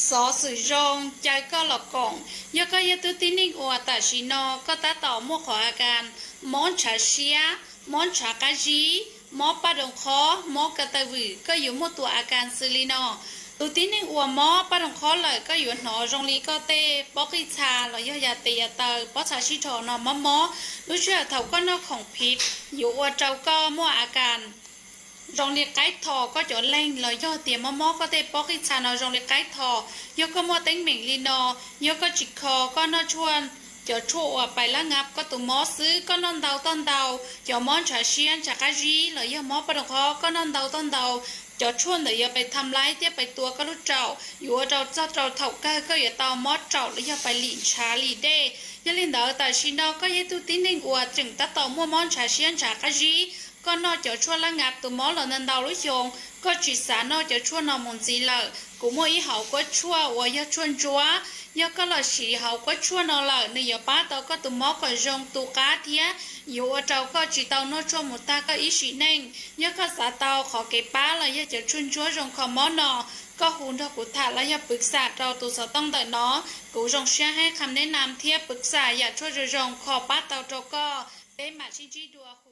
Xov xwm zoo, caw koj los koom. Yog koj yog tus tib neeg uas tam sim no koj tab tom muaj qhov a kas mob ntshav siab, mob ntshav qab zib, mob paj doog qhob, mob ka taw vwm, koj yuav muaj tus a kas xws li no. Tus tib neeg uas mob paj doog qhob lawm, koj yuav hnov zoo li koj tej pob qij txha los yog yam tes yam taw, pob txha sib dhos no mob mob. Lub sij hawm thaum koj noj khoom phiv yuav ua rau koj muaj a kas zoo li qaib tho koj cov leeg los yog tias mob mob koj tej pob qij txha no zoo li qaib tho. Yog koj muaj teeb meem li no, yog koj tsis kho, koj noj tshuaj, cov tshuaj uas pais lab ngas koj tus mob xwb, koj noj ntau toj ntau, cov mob ntshav siab ntshav qab zib los yog mob paj doog qhob, koj noj ntau toj ntau, cov tshuaj ntawd yuav pais tham laib thiab pais tua koj lub raum, yuav ua rau txog rau thaum kawg koj yuav tau mob raum los yog pais lim ntshav lim dej. Yog li ntawd tam sim no koj yog ib tug tib neeg uas tseem tab tom muaj mob ntshav siab ntshav qab zib, koj noj cov tshuaj lab ngas tus mob los ntau ntau lub xyoo, koj tsis xav noj cov tshuaj no mus ntxiv lawm, kuv muaj ib hauv kuab tshuaj uas yog tshuaj ntsuab. Yog koj los siv hauv kuab tshuaj no lawm, nws yuav pab tau koj tus mob kom zoo tu qab thiab yuav ua rau koj tsis tau noj tshuaj mus tag koj ib sim neej. Yog koj xav tau qhov kev pab los yog cov tshuaj ntsuab zoo kho mob no, koj hu nrog kuv tham los yog pwv xam rau tus xov tooj ntawm no. Kuv zoo siab hais qham neb nam thiab pwv xam yam tshuaj zoo zoo kho pab tau rau koj. Peb mam sib ntsib dua.